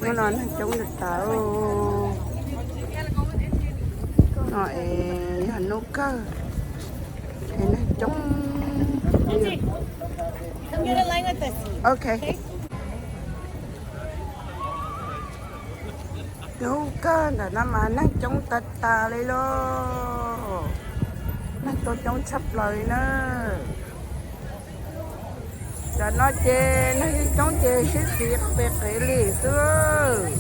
Hnub no neeg coob tas tas. No es yog hnub kawg es neeg coob. Ok. Hnub kawg ntawm no mas neeg coob tas tas li lauj. Neeg tuaj coob tshaj plaws li na. Tam no ces neeg coob ces sib txiv pes qev li xwb.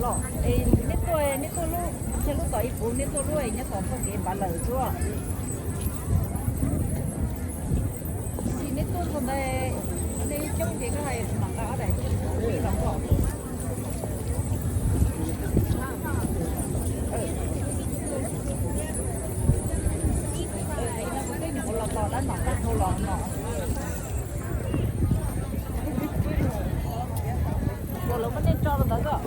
Los, neb tuaj, neb tuaj lub, neb tuaj lub tom ib puv, neb tuaj lub nyob tom txoj kev npav lawm xwb. Tsis neb tuaj txog ntawd, nej coob ces koj hais mam nqa ob daim tuaj los. Los tos dab nom tag dhau los no. Ua lawv muab nej tso rau ntawd koj.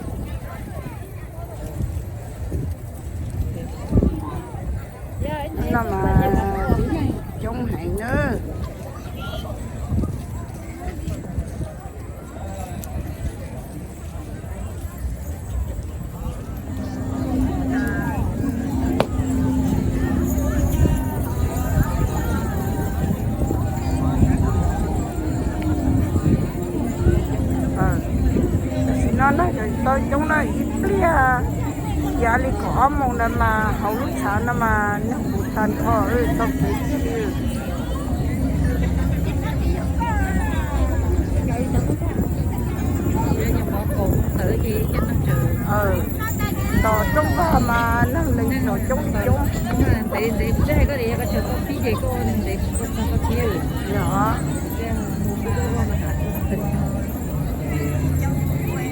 No mas tib neeg coob heev na. Tam sim no neeg tau coob na, ib pliag yav li kaum ob moos ntawd mas hauv lub tshav no mas neeg puv tag nrho, tau kev tib li. Tos rooj vag mas neeg lees txom coob coob. Yog,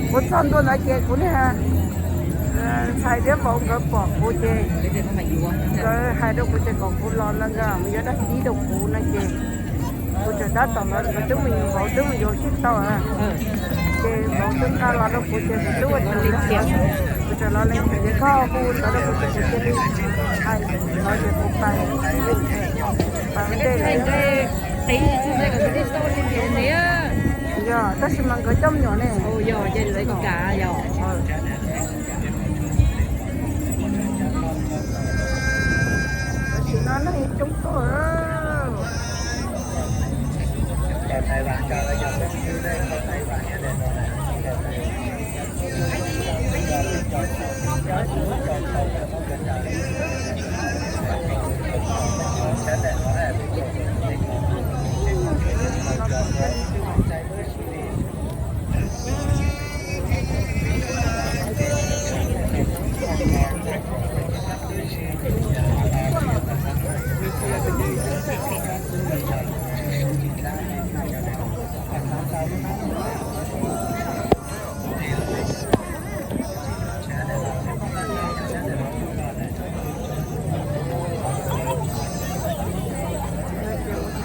kuv txog ntua ntawd ces kuv niag ntxhais thiab vauv nkawd pom kuv ces nkawd hais rau kuv tias kom kuv los no nkawd mus yuav dab tsi rau kuv no ces kuv txawm tab tom los, nkawd twb mus, vauv twb mus yuav kiag tau. Ces vauv twb nqa los rau kuv ces kuv twb ua li tias kuv txawm los lees ces koj hu ntawd rau kuv ces kuv cia li hais los ces kuv pais, pais ua ntej lawm. Yog, tab sis mas nkawd coj me nyuam ne. Tam sim no neeg coob tuaj.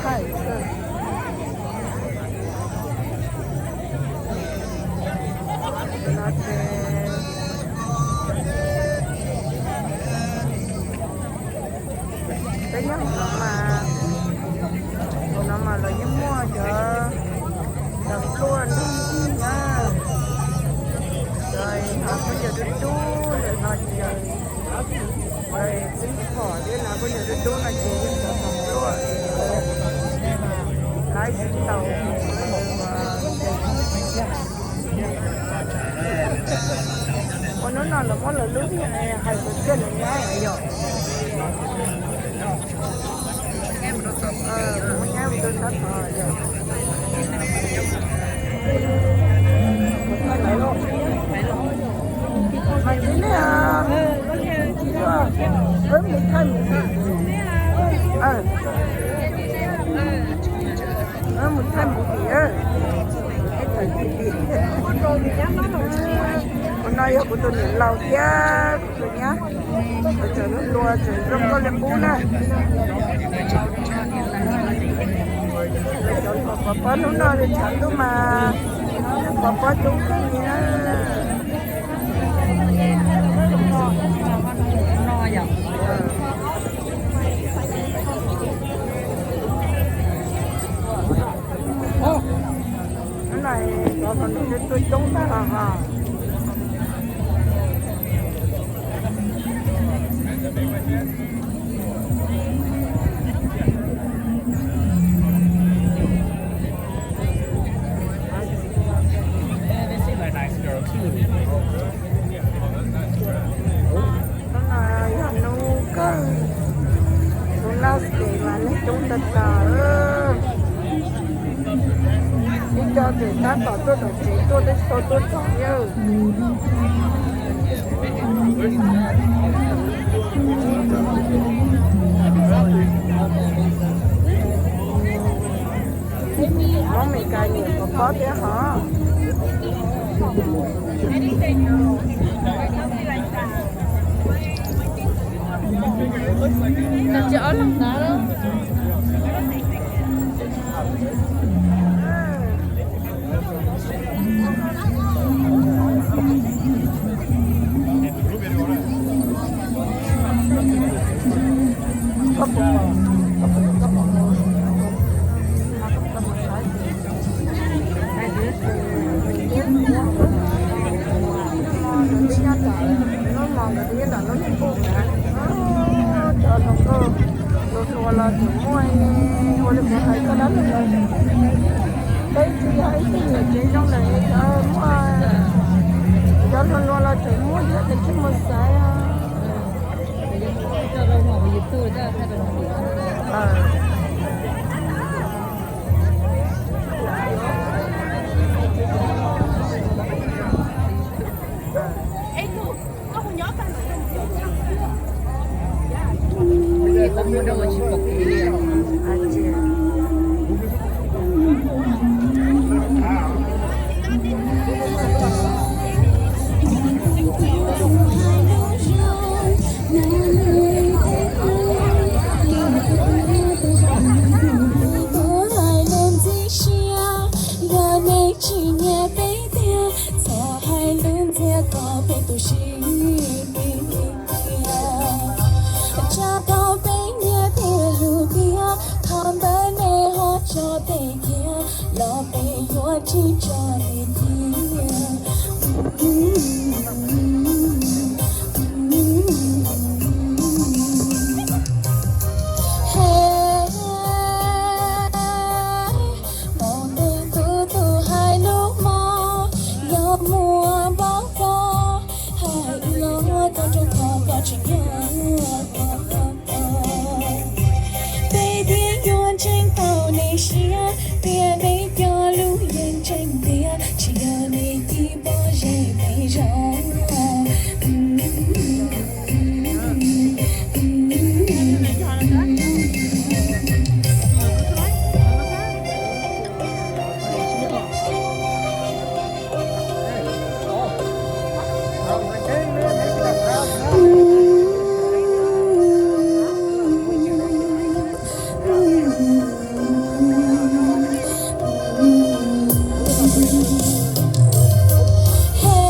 Thaij xwb. No ces peb nyob hauv no mas, hauv no mas lawv yeej muaj cov, cov pluaj nrog na, cov hnav khaub ncaws dub dub ntawm no ces, tib phom thiab hnav khaub ncaws dub dub no ces yog cov pluaj, lawv tsis tau. Ua hnub no lawv muab lawv lub hais tus tsiaj nws nyab yom. Nyab mus rau sab tod yom. Mas tus niag, wb mus thaij mus, wb mus thaij mus tim, ib thaum tim tim. Yog kuv tus niam laus thiab kuv tus nyab, tseem hlub hlua tseem zoo nkauj li qub na. Lawv cov hluas pov pob hnub no li tshav ntuj mas pov pob coob kawg li na. Hnub no cov hluas nraug tuaj coob tag los os. Hnub no yog hnub kawg, hnub last day mas neeg coob tag tag. Ib co tseem tab tom tuaj tom tsev tuaj, twb tsis tau tuaj txog li. Hmoob Meskas nyiam pov pob thiab hov. Hnub no nkawd twb nyob nram lub niag npum na, cov hluas nkauj hluas hluas los tseem muaj ne, ua li kuv hais koj dab laug lawm. Peb tsis yog ib tug niam tsev zoo lawm, cov muaj, cov hluas hluas los tseem muaj thiab, tes tsis mus xaiv os. Kuv hais lus ntxim siab, yog nej tsis nyiam peb tiag, txhob hais lus ntxias kom peb tu siab. Tsam thaum peb nyiam thiab hlub tiag, thaum ntawd nej ho tso peb khiav los peb yuav tsis tso nej tiag. He, Hmoob tej tub tub hais lus Hmoob, yog muaj npaum ko, hais ib los koj rau qhov koj tsis nyob. Peb thiaj yuav ntseeg tau nej siab, tias nej cov lus yeej tseem tiag, tsis yog nej cia pom ze peb zog. He,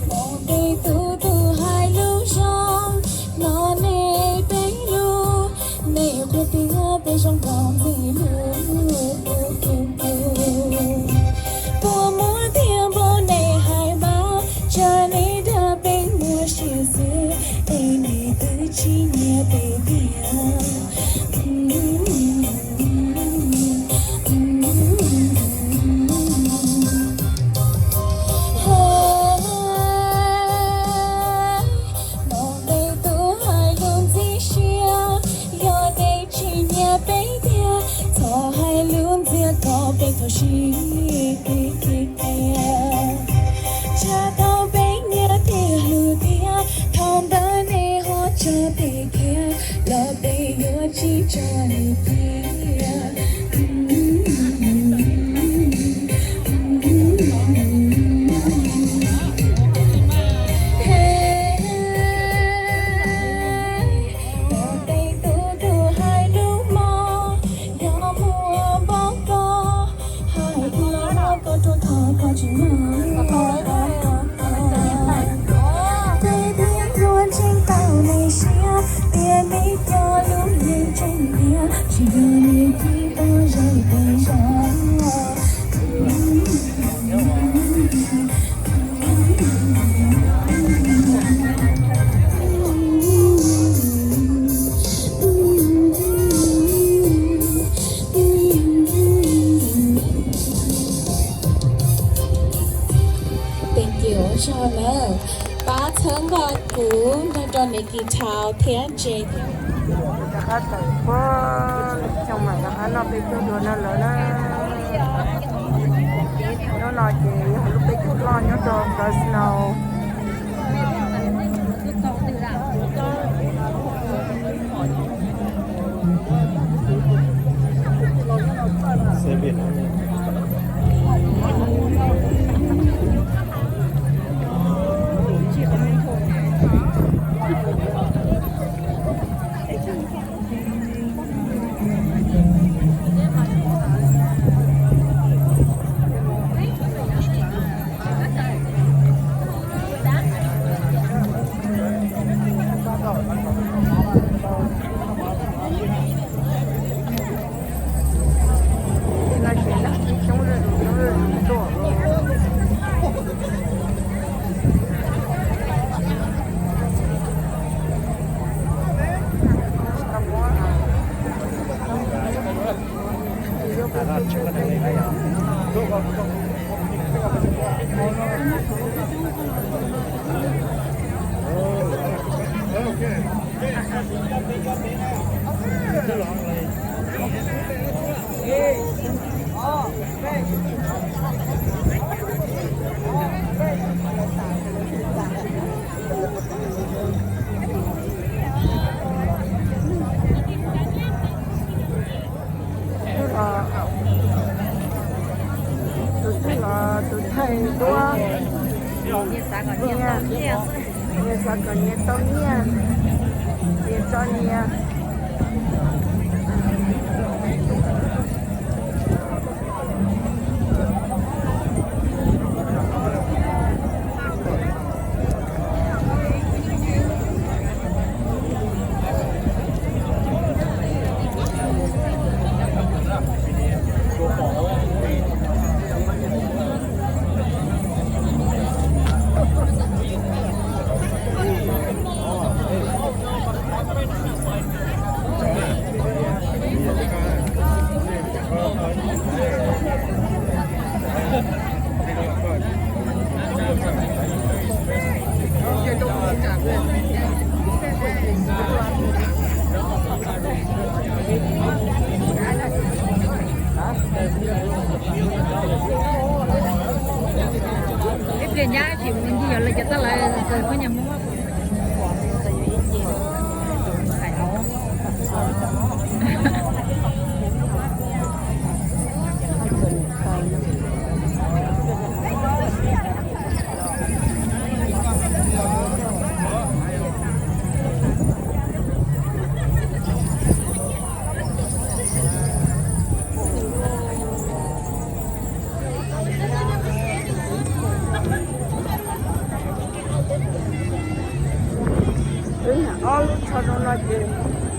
Hmoob tej tub tub hais lus zoo, hnov nej peb lus, nej qhia tias peb zoo nkauj ntxim hlub. Puas muaj tiag npaum nej hais mas, tsam nej dag peb muaj siab xwb, es nej twb tsis nyiam peb tiag. Hmoob tej tub hais lus ntxim siab, yog nej tsis nyiam peb tiag, txhob hais lus ntxias kom peb tau siab. Tsam thaum peb nyiam thiab hlub tiag, thaum ntawd nej ho tso peb khiav los Thank you, ua tsaug nawb. Pab txhawb nqa kuv nrog rau niam kis thau thiab ntses thiab. Rov qab tawm puag xyoo mam rov qab noj peb caug dua no lawm na. Hnub no ces yog lub peb caug loj nyob rau Fresno. Tus twg los tus thawj duab, nyias xav kom nyias tau nyiaj, nyias tso nyias. Ib pliag nyab tsis mus ncig yog lawv cov tab lawv txawg phooj ywg Hmoob. Wb nyob ob lub tsho zoo no ces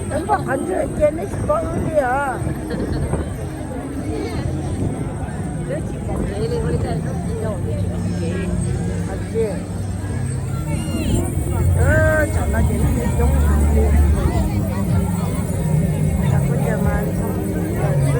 wb npaj qhov ntawd ces neb tsis paub wb li os. Tsam no ces coob heev li. Kuv ces mas ntxhov lawm xwb lauj.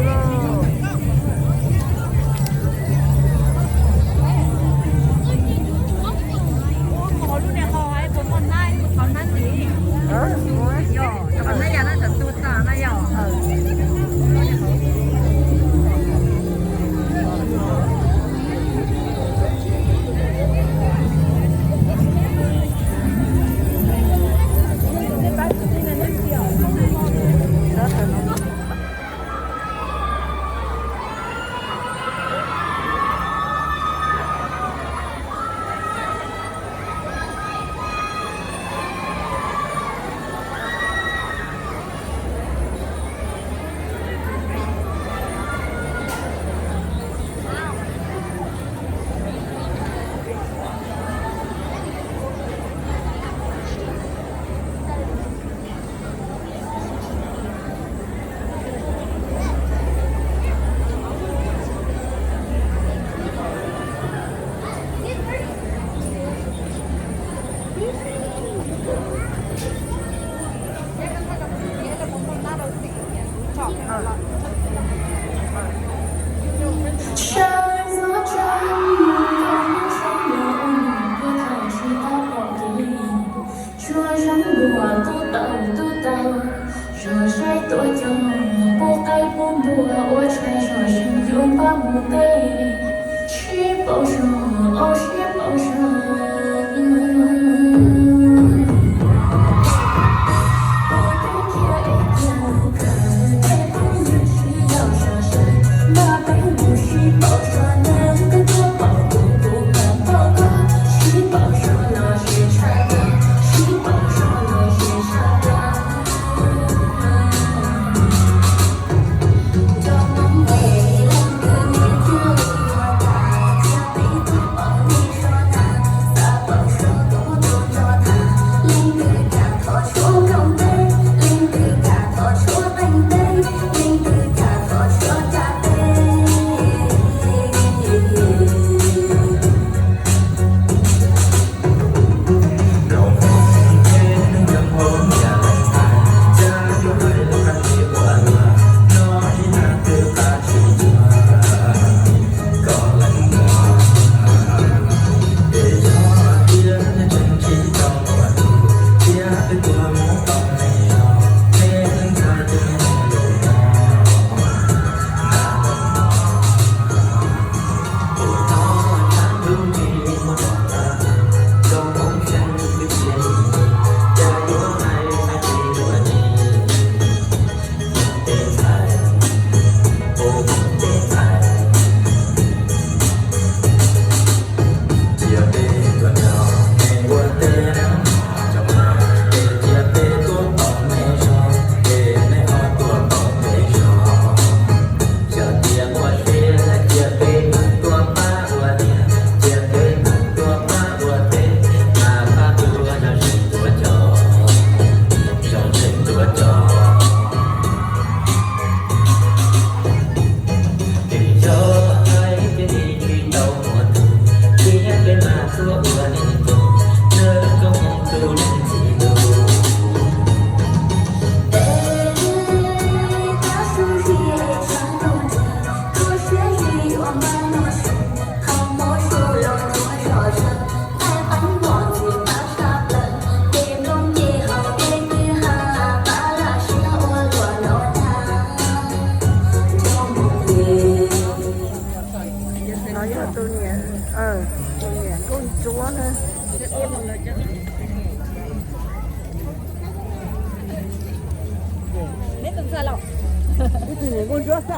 Nkauj ntsuab na.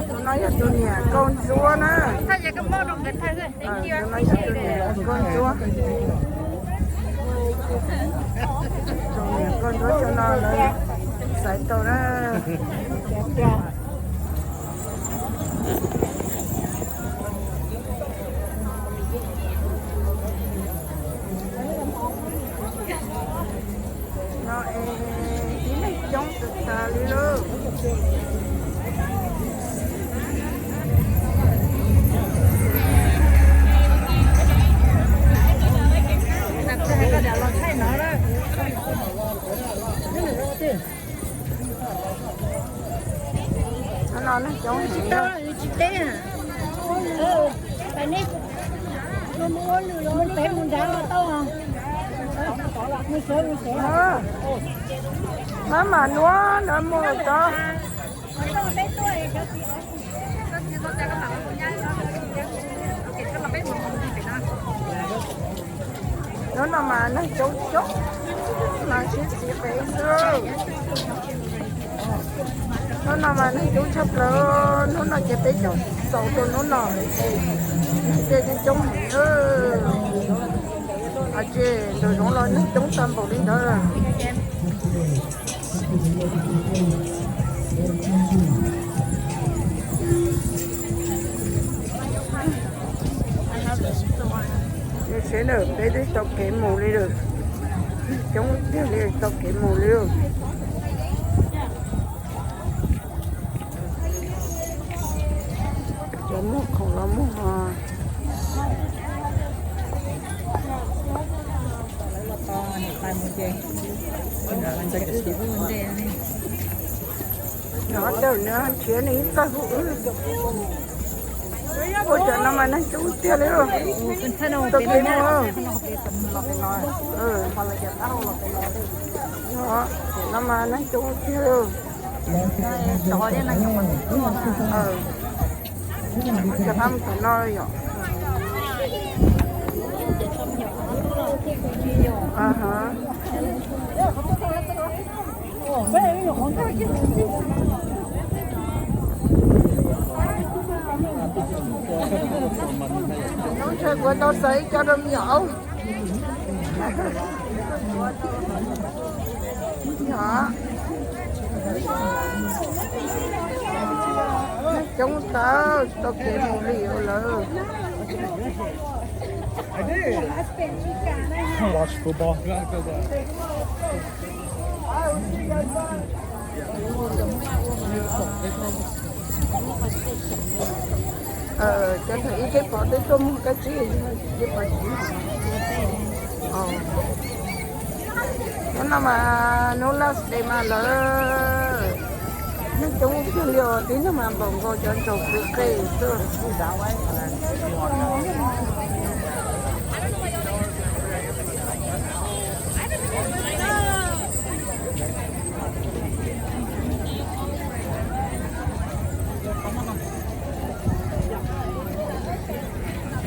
Tus no yog tus niam nkauj ntsuab na. Tus no yog tus niam nkauj ntsuab. Tus niam nkauj ntsuab cov no lawv xaiv tau na. No es tib neeg coob tas tas li lauj. No neeg coob heev. Tsis teb, peb mus nrad los tau. Maj mam nuav lawv mus tod. Hnub no mas neeg coob coob mas sib txiv qev xwb. Hnub no mas neeg coob tshaj plaws, hnub no ces peb caug xaus rau hnub no, neeg tej coob heev. Ces nraum zoov los neeg coob tag npaum li ntawd. Saib na, peb twb tau kev mus li lawm, coob tiag li, tau kev mus li. Cov muag khoom los muag. Nov tej nws nrhiav nws ib txawj hu wb. Ua cov no mas neeg coob tiag li. Tau kev mus. No mas neeg coob tiag li. Cov qab mus tom no yom. Hnub ntshe kuv tau xaws ib co rau me nyuam aub. Coob tas tsis tau kev mus li lawm. Cov thaum ub peb pom twb tuaj muag kab tsib, peb pom tsis muag. Hnub no mas hnub last day mas lawv neeg coob tiag li os, tib neeg mas npaum nkaus cov ntsaum kwv qes xwb.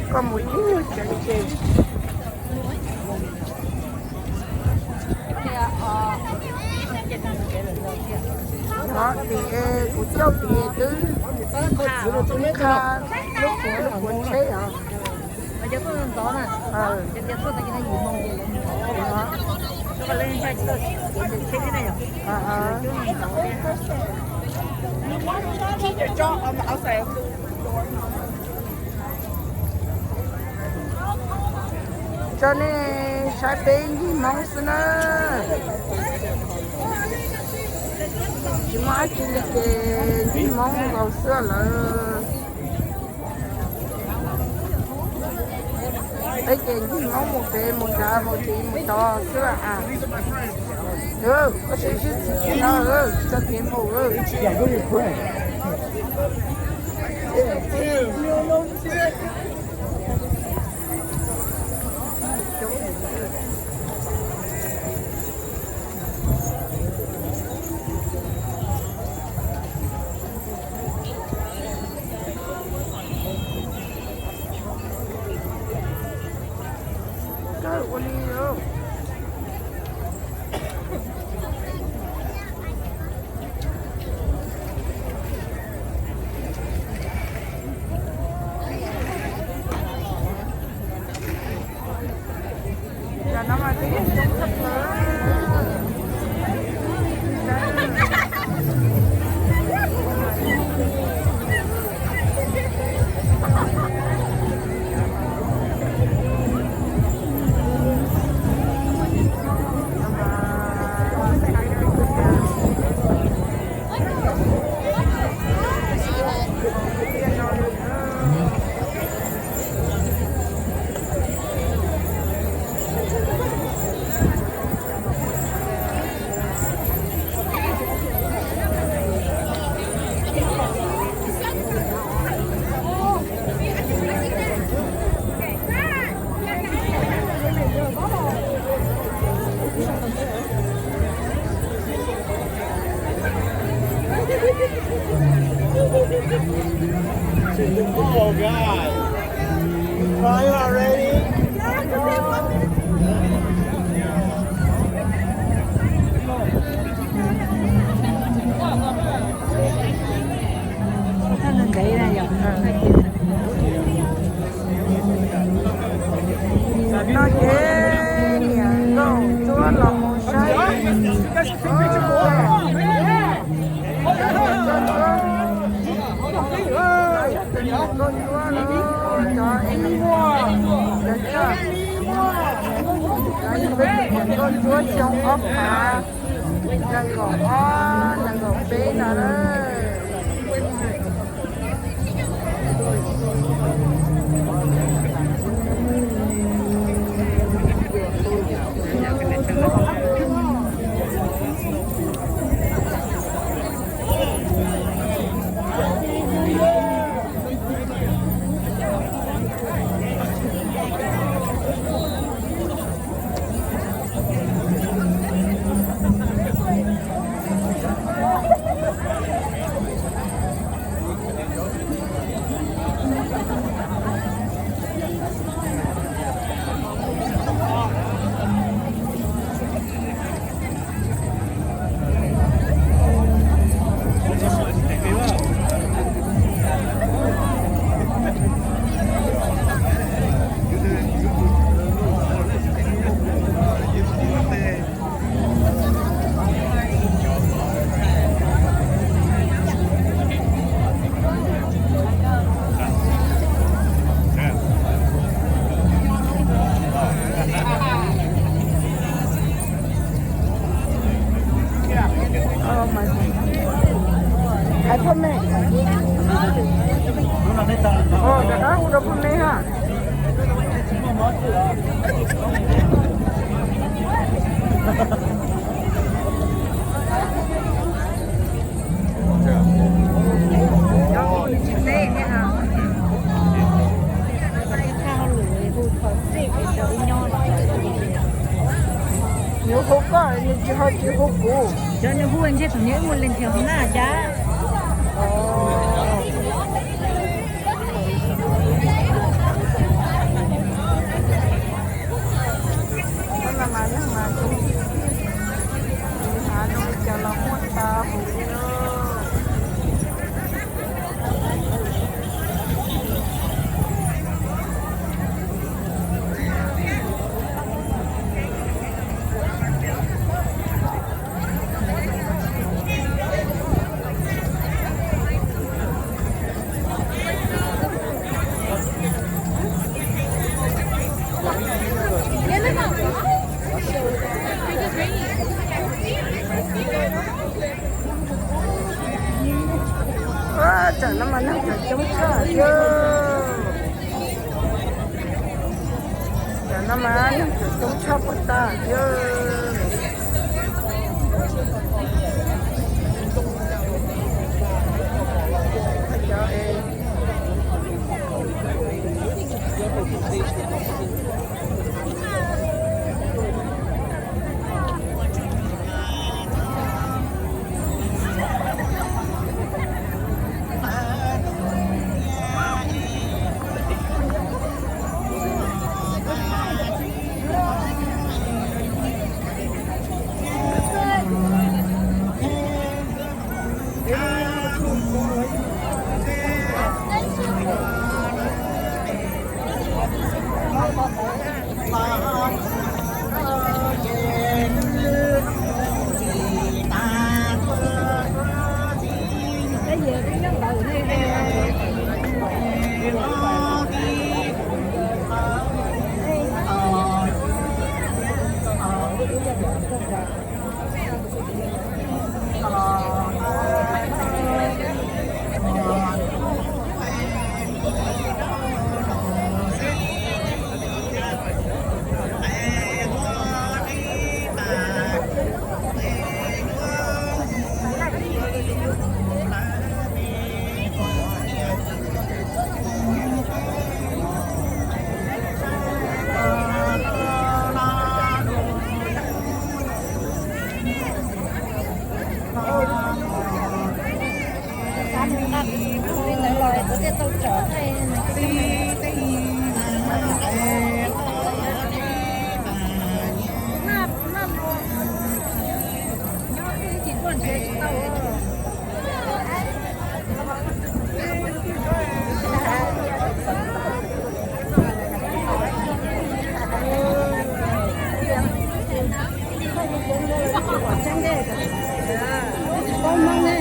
Koj mus ib nyuag tsev ces. Nov tim kuv coj tim twb tha lub puav tsheb os. Tso nej saib peb ncig Hmoob xwb na. Tsis muaj dab tsi li ces ncig Hmoob nkaus xwb lawm. Peb ces ncig Hmoob mus pem mus nrad mus tid mus tod xwb a. Koj sib sib txiv no tsis tau kev mus. Ua li. Cov no mas twb yeej coob tshaj plaws. Are you ready? Tam no ces niam nkauj ntsuab los mus saib. Niam nkauj ntsuab los cov es, cov niam nkauj ntsuab xyoo ob phav, nees nkaum ob nees nkaum peb no na. Hais phoj me. Rov qab hu rau phoj me ha. Nws hu koj, nws tsis ho tsis hu kuv. Cov nws hu ntshe thaum nws mus leej twg hauv na cas. Cov no mas neeg mas zoo, hav zoo li cas los muaj tag huv li. Tam no mas neeg tseem coob tshaj yog. Tam no mas neeg tseem coob tshaj puag ta yog. Ntej, tsis paub Hmoob ne.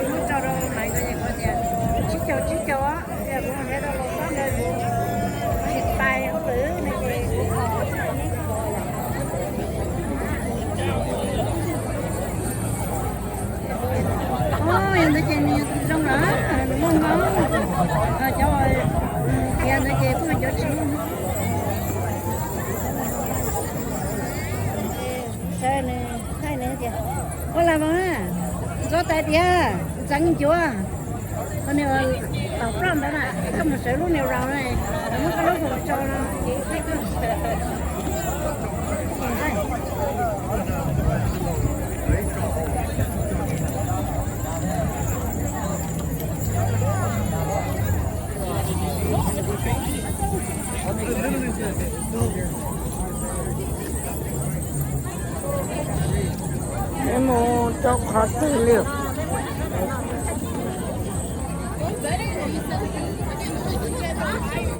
Muab tso rau Maiv nkawd, kuv tias tsib caug tsib caug os, kuv nrhiav tau lus txob ntawd kuv tsis txais hauj lwm no ces kuv kho. Yog ntawd ces nws yog tus zoo lawm, nws muaj hmoo, cov tias ntawd ces kuj cov tsis muaj. Sawv nws thaij nws tias, ua las mas, ntxuav tais diav, ntxeev ncuav. Ho nws ua taum ploj ntawd na, koj mus sawv lub niag round na, muab koj lub round tso no. Mus rau qhov twg li?